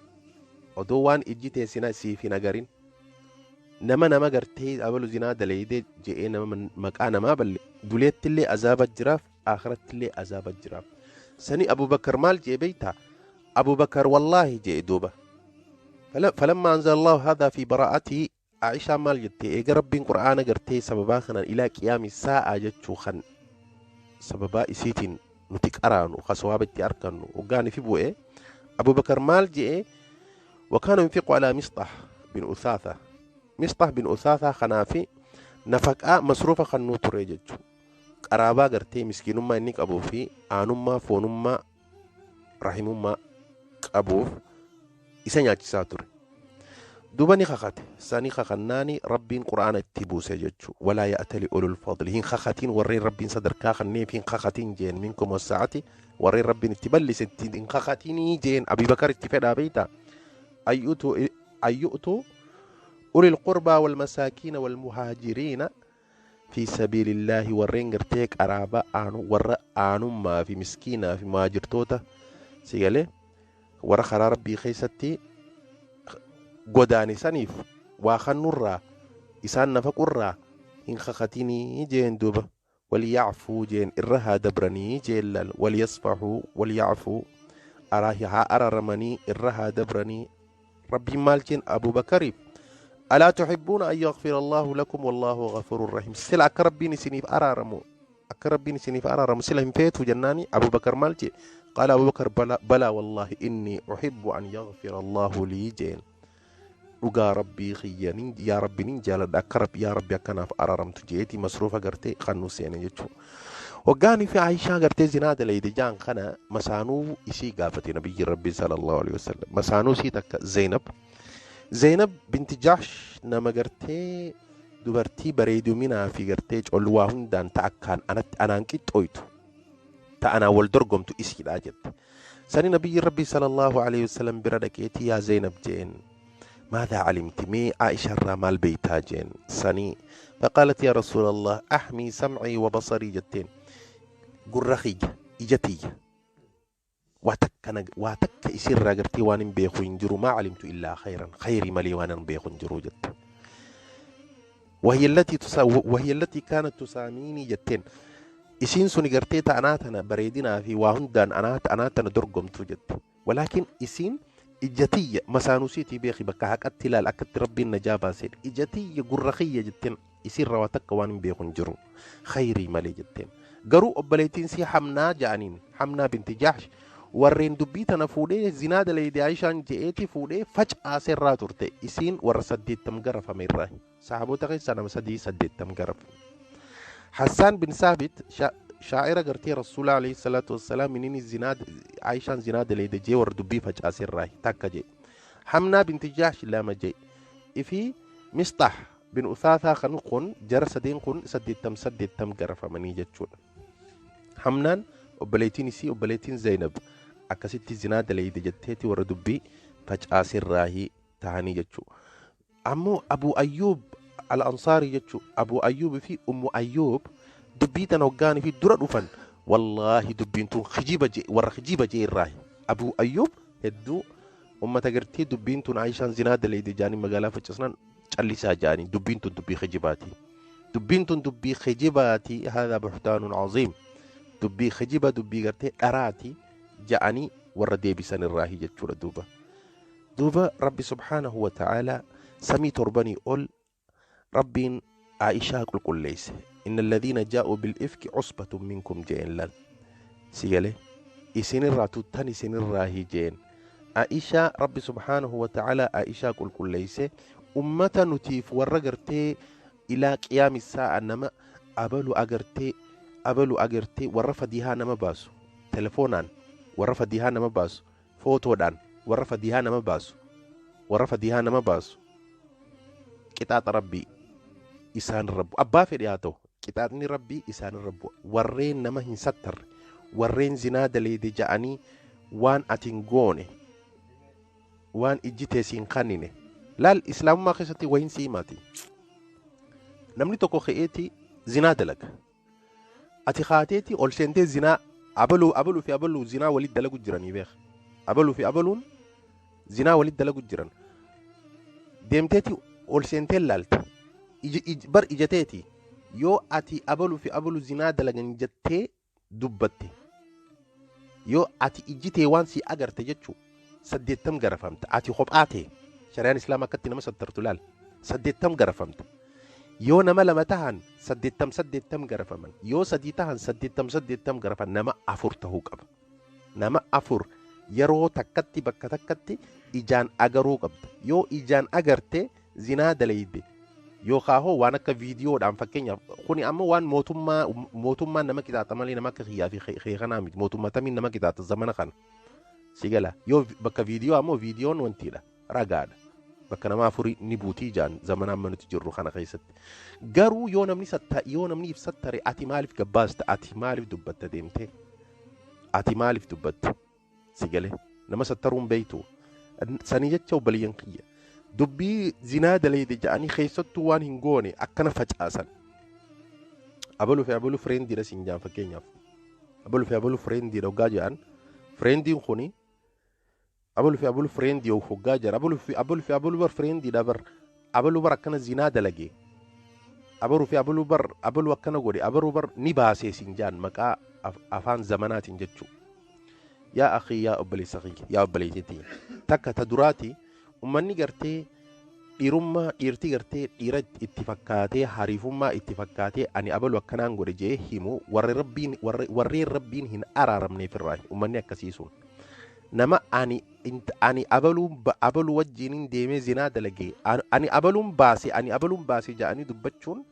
odoo waan ijji teessina siif hin agarin, nama gartee abalu zinaa dalayde je'ee nama maqaa namaa balle, duleetti illee azaaba jiraaf, aakhiratti illee azaaba jiraaf. Sani Abubakar maal jee beeytaa? Abubakar wallaahi jee duuba, falamma anzala Allahu hadha fi baraa'atihi, Aishaa maal jette? Eega Rabbiin Qur'aana gartee sababaa kanaan ilaa qiyaami saa'a jechuu kan sababaa isiitiin nuti qaraanu ka sawaaba itti argannu hoggaani fi bu'e, Abubakar maal je'e? وكان ينفق على مصطح بن أثاثة. مصطح بن أثاثة خنافي nafaqaa masruufa kannuu ture jechu. Qaraabaa gartee miskiinummaa inni qabuu fi aanummaa, foonummaa, rahimummaa qabuuf isa nyaachisaa ture. Duuba ni kakate. Sani kakannaani Rabbiin Qur'aana itti buuse jechu. Walaa ya'tali ulul fadli, hin kakatiin warreen Rabbiin sadarkaa kanneef hin kakatiin jeen, minkum wassa'ati, warreen Rabbiin itti bal'ise itti hin kakatinii jeen. Abibakar itti fedhaa beeyta, ayyu'tu ulil qurbaa wal masaakiina wal muhaajiriina fi sabiilillaahi, warreen gartee qaraabaa aanu, warra aanummaa fi miskiinaa fi muhaajirtoota, si galee, warra karaa Rabbii keessatti godaanisaniif waa kannurraa isaan nafaqurraa hin kakatinii jeen. Duuba waliyacfuu jeen, irra haa dabranii jeen. Lal, waliyasfaxuu waliyacfuu, haa araramanii, irra haa dabranii. Rabbiin maal jeen Abubakariif? Alaa tuxibbuuna an yaghfira Allaahu lakum wallaahu ghafuurun rahiim. Sila akka Rabbiin isiniif araaramu, akka Rabbiin isiniif araaramu sila hin feetu jennaani, Abubakar maal jee? Qaala Abubakar: balaa wallaahi, innii uxibbu an yaghfira Allaahu lii jeen. Dhugaa Rabbii kiyya, yaa Rabbi, nin jaaladha akka Rabbi, yaa Rabbi, akkanaaf araaramtu jeeti masruufa gartee kan nu seene jechuu. Hoggaanii fi Aishaa gartee zinaa dalayde jaan kana masaanuu isii gaafate nabiyyi Rabbii sallallahu alaihi wasallam. Masaanuu isii takka Zeynab, Zeynab binti Jahsh, nama gartee dubartii bareeduminaa fi gartee colwaa hundaan ta akkaan anatti anaan qixxooytu, ta anaan wal dorgomtu isiidha jette. Sani nabiyyi Rabbii sallallahu alaihi wasallam bira dhaqeeti, yaa Zeynab jeen, ماذا علمت مي عائشة مال بيتا جين. سني فقالت: يا رسول الله، أحمي سمعي وبصري جتين، gurra kiyya, ija tiyya, waa takka isirraa gartee waan hin beeku hin jiru. ما علمت إلا خيرا, khayrii malee waan hin beeku hin jiru jette. وهي التي كانت تساميني jetteen. Isiin suni gartee ta anaa tana bareedinaa fi waa hundaan anaa tana dorgomtu jette. Walaakin isiin ija tiyya, masaanusiitii beeki, bakka haqatti ilaal, akkatti Rabbiin najaa baaseen, ija tiyya, gurra kiyya jetteen, isiirra waa takka waan hin beeku hin jiru khayrii malee jetteen. Garuu obboleettiin sii Hamnaa ja'aniin, Hamnaa binti Jahsh, warreen dubbii tana fuudhee zinaa dalayde Aishaan je'eeti fuudhee facaasee irraa turte. Isiin warra 80 garafame irraa, sahaboota keessaa nama sadii 80 garafame. Hassaan bin Saabit, shaa'ira gartee Rasuula alayhi salaatu wassalaam, inni zinaa Aishaan zinaa dalayde jee warra dubbii facaasee irraa takka jee. Hamnaa binti Jahsh lama jee. Ifi Misxah bin Uthaataa kan kun jara sadeen kun 80 80 garafamanii jechuudha. Hamnaan obboleettiin isii, obboleettiin Zainab, akkasitti zinaa dalayde jetteeti warra dubbii facaaserraahii tahanii jechuudha. Ammoo Abu Ayyuub Al-Ansaarii jechuudha. Abu Ayyuub fi Ummu Ayyuub dubbii tana hoggaanii fi dura dhufan, wallaahi dubbiin tun kijiba jee, warra kijiba jee irraahi. Abu Ayyuub hedduu ummata gartee dubbiin tun Aishaan zinaa dalayde jaanii magaalaa facaasnaan callisaa jaanii, dubbiin tun dubbii kijibaati. Dubbiin tun dubbii kijibaati. هذا بهتان عظيم. Dubbii kijiba, dubbii gartee dharaati ja'anii warra deebisan irraahi jechuudha duuba. Duuba Rabbi subhaanahu wa ta'aalaa samii torbanii ol Rabbiin Aishaa qulqulleesse. إن الذين جاءوا بالإفك عصبة منكم jeen lal. Si galee, isinirraa tuttan isinirraahi jeen. Aishaa Rabbi subhaanahu wa ta'aalaa Aishaa qulqulleesse. Ummata nutiif warra gartee ilaa qiyaami saa'a nama abalu agartee, abalu agartee, warra fadihaa nama baasu, telefoonaan warra fadihaa nama baasu, footoodhaan warra fadihaa nama baasu, warra fadihaa nama baasu. Qixaaxa Rabbii isaan rabbu. Abbaa fedhe haa ta'u, qixaaxni Rabbii isaan rabbu. Warreen nama hin sattarre, warreen zinaa daleede ja'anii waan ati hin goone, waan ijji tee siin kannine. Laal, islaamummaa keessatti wayin si himaati. Namni tokko ka'eeti zinaa dalaga. Ati kaateeti ol seentee zinaa abaluu abaluu fi abaluu zinaa walitti dalagu jiranii beeka. Abaluu fi abaluun zinaa walitti dalagu jiran. Deemteeti ol seentee laalta. Bar ijateeti yoo ati abaluu fi abaluu zinaa dalagan jettee dubbatte, yoo ati ijji tee waan si agarte jechuu, 80 garafamta. Ati kophaa ta'e, shari'aan islaamaa akkatti nama sattartu laal. 80 garafamta. Yoo nama lama tahan 80 80 garafaman. Yoo sadii tahan 80 80 garafaman. Nama afur tahuu qaba. Nama afur yeroo takkatti bakka takkatti ijaan agaruu qabda. Yoo ijaan agarte zinaa dalayde, yookaan hoo waan akka viidiyoodhaan fakkeenyaaf, kuni amma waan mootummaan nama qixaaxa malee nama akka kiyyaa fi keekanaa miti. Mootummaa tamiin nama qixaaxa zamana kana si gala? Yoo bakka viidiyoo ammoo viidiyoon wantiidha, ragaadha. Bakka nama afurii ni buutii ijaan zamana amma nuti jirru kana keessatti. Garuu yoo namni ibsattare, ati maaliif gabbaasta? Ati maaliif dubbatta deemtee? Ati maaliif dubbatta? Si galee? Nama sattaruun beeytu. Sanii jecha, obboleeyyan kiyya, dubbii zinaa daleede ja'anii keessattuu waan hin goone akkana facaasan. Abaluu fi abaluu friendiidha siin jaan. Fakkeenyaaf, abaluu fi abaluu friendiidha hoggaa jedhan, friendiin kuni abaluu fi abaluu friendii hoggaa jedhan, abaluu fi abaluu bar friendiidha, bar abaluu bar akkana zinaa dalage, abaluu fi abaluu bar abaluu akkana godhe, abaluu bar ni baasee siin jaan, maqaa afaan zamanaatiin jechuu. Yaa akhii, yaa obboleessa kiyya, yaa obboleettii, takka ta duraati, ummanni gartee dhiirummaa, dhiirti gartee dhiira itti fakkaatee, hariifummaa itti fakkaatee, ani abalu akkanaan godhe jee himu, warri rabbiin warreen Rabbiin hin araaramneef irraa. Ummanni akkasii sun nama ani abaluu wajjiniin deemee zinaa dalage, ani abaluun baase, ani abaluun baase ja'anii dubbachuun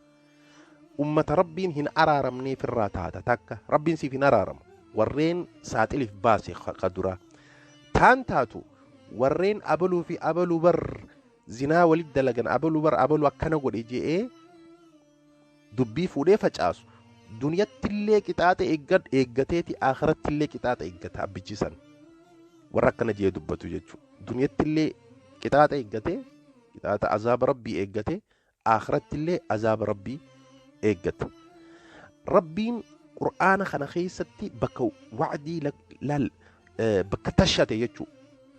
ummata Rabbiin hin araaramneef irraa taata. Takka Rabbiin siif hin araaramu. Warreen saaxiliif baase ka dura taan taatu, warreen abaluu fi abaluu bar zinaa walit dalagan, abaluu bar abaluu akkana godhe je'ee dubbii fuudhee facaasu, duniyattillee qixaaxa eeggateeti, akhirattillee qixaaxa eeggata abbichisan. Warra akkana je'ee dubbatu jechuudha. Duniyattillee qixaaxa eeggatee, qixaaxa azaaba Rabbii eeggatee, akhirattillee azaaba Rabbii eeggata. Rabbiin Qur'aana kana keessatti bakka wacdii laal, bakka tashate jechuudha.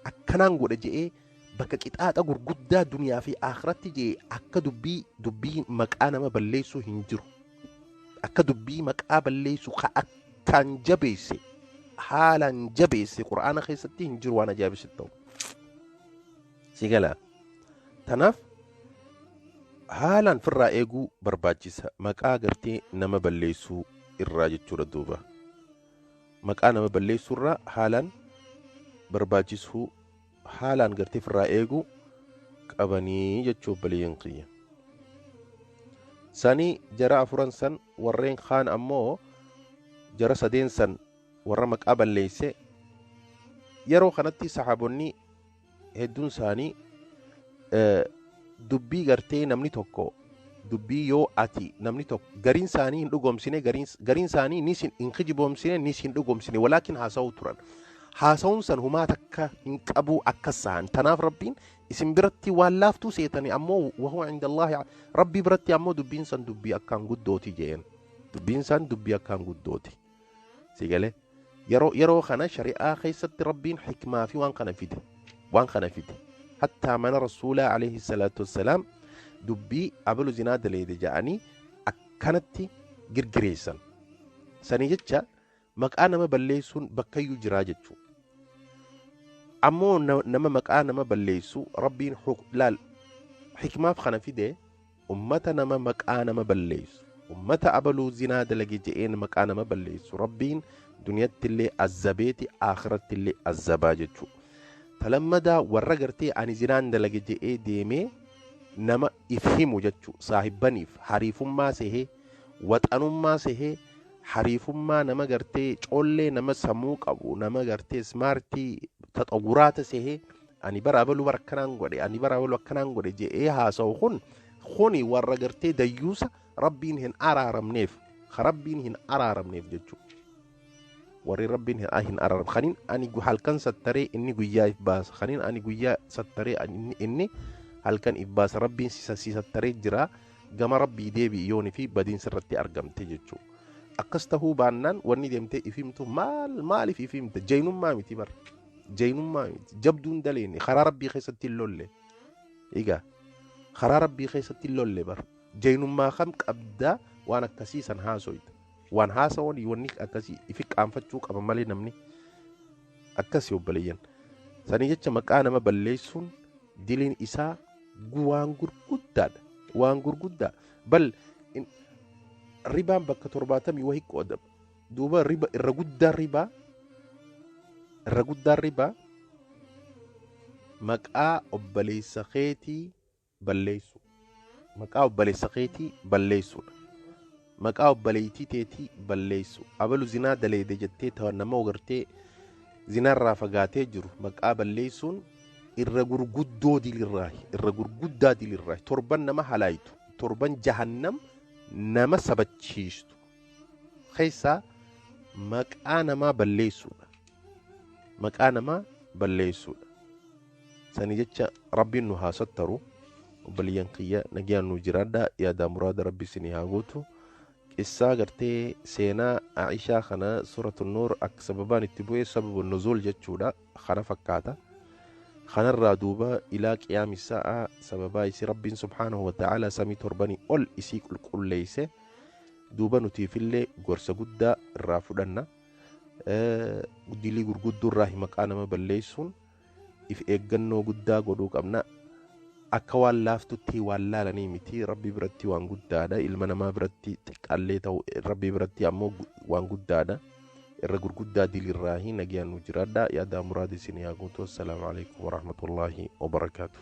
Akkanaan godhe je'ee bakka qixaaxa gurguddaa duniyaa fi akhiratti je'ee akka dubbii maqaa nama balleessuu hin jiru. Akka dubbii maqaa balleessuu ka akkaan jabeesse, haalaan jabeesse Qur'aana keessatti hin jiru. Waan ajaa'ibsitti ta'u. Si galaa? Tanaaf haalaan firraa eeguu barbaachisa maqaa gartee nama balleessuu irraa jechuudha duuba. Maqaa nama balleessuu irraa haalaan barbaachisuu, haalaan gartee firraa eeguu qabanii jechuu, obboleeyyan kiyya. Sanii jara afuran san, warreen kaan ammoo jara sadeen san warra maqaa balleesse. Yeroo kanatti sahaabonni hedduun isaanii dubbii gartee namni tokko dubbii yoo ati namni tokko, gariin isaanii hin dhugoomsine, gariin isaanii nis hin kijiboomsine, nis hin dhugoomsine, walaakin haasa'uu turan. Haasa'uun san humaa takka hin qabu akkas sahan. Tanaaf Rabbiin isin biratti waan laaftuu seetanii, ammoo wahuwa cinda Allaahi, Rabbii biratti ammoo dubbiin san dubbii akkaan guddooti jeen. Dubbiin san dubbii akkaan guddooti. Si galee? Yeroo kana shari'aa keessatti Rabbiin hikmaa fi waan kana fide. Waan kana fide. Hattaa mana Rasuulaa alayhi salaatu wassalaam dubbii abalu zinaa daleede ja'anii akkanatti girgireessan. Sanii jecha maqaa nama balleessuun bakkayyuu jiraa jechuudha. Ammoo nama maqaa nama balleessu Rabbiin laal hikmaaf kana fide. Ummata nama maqaa nama balleessu, ummata abaluu zinaa dalage je'een maqaa nama balleessu, Rabbiin duniyattillee azzabeeti, akhirattillee azzabaa jechuudha. Talammadaa warra gartee ani zinaan dalage je'ee deemee nama if himu jechuu, saahibbaniif hariifummaa sehee, waxanummaa sehee, hariifummaa nama gartee coollee, nama sammuu qabu, nama gartee smartii taxawuraata sehee, ani bara abaluu bara akkanaan godhe, ani bara abaluu akkanaan godhe je'ee haasa'u kun Kuni warra gartee dayyuusa Rabbiin hin araaramneef, ka Rabbiin hin araaramneef jechuudha. Warri Rabbiin hin araaramne, kanin ani halkan sattaree inni guyyaa if baasa, kanin ani guyyaa sattaree inni halkan if baasa. Rabbiin si sattaree jira, gama Rabbii deebi'i yoonii fi badiinsa irratti argamte jechuudha. Akkas tahuu baannaan wanni deemtee if himtu maal? Maaliif if himta? Jaynummaa miti bar, jaynummaa miti. Jabduun daleenne karaa Rabbii keessatti hin lolle. Egaa karaa Rabbii keessatti hin lolle bar. Jaynummaa kam qabdaa waan akkasii san haasoyta? Waan haasawan wanni akkasii ifi qaanfachuu qaba malee namni akkasii obboleeyyan. Sanii jecha maqaa nama balleessuun diliin isaa waan gurguddaadha. Waan gurguddaa. Bal ribaan bakka 70 wahii qoodama. Duuba riba irra guddaan ribaa, irra guddaan ribaa maqaa obboleessa keetii balleessu. Maqaa obboleessa keetii balleessuudha. Maqaa obboleettii teetii balleessu. Abalu zinaa daleede jettee ta'an nama ogartee zinaarraa fagaatee jiru maqaa balleessuun irra gurguddoo dilirraa, irra gurguddaa dilirraa. Torban nama halaayitu, torban jahannam nama sabachiistu keessaa maqaa namaa balleessuudha. Maqaa namaa balleessuudha. Sani jecha Rabbiin nu haa sattaru. Obboleeyyan kiyya, nagyaan nu jiraadha. Yaadaa muraada Rabbi isinii haa guutu. Qissaa gartee seenaa Aishaa kana, Suuratu Nuur akka sababaan itti bu'e, sababu nuzuul jechuudha, kana fakkaata. Kanarraa duuba ilaa qiyaami sa'a sababaa isii Rabbiin subhaanahu wa ta'ala samii torbanii ol isii qulqulleeyse, duuba nutiifillee gorsa guddaa irraa fudhanna. Dilii gurguddoo irraa maqaa nama balleessuun if eeggannoo guddaa godhuu qabna. Akka waan laaftutti waan laalanii miti. Rabbi biratti waan guddaadha. Ilma namaa biratti xiqqaallee ta'u, Rabbi biratti ammoo waan guddaadha. Irra gurguddaa dilirraahi. Nagyaan nu jiraadha. Yaadaa muraada isinii haa guutu. Assalaamu alaikum warahmatullaahi wabarakaatu.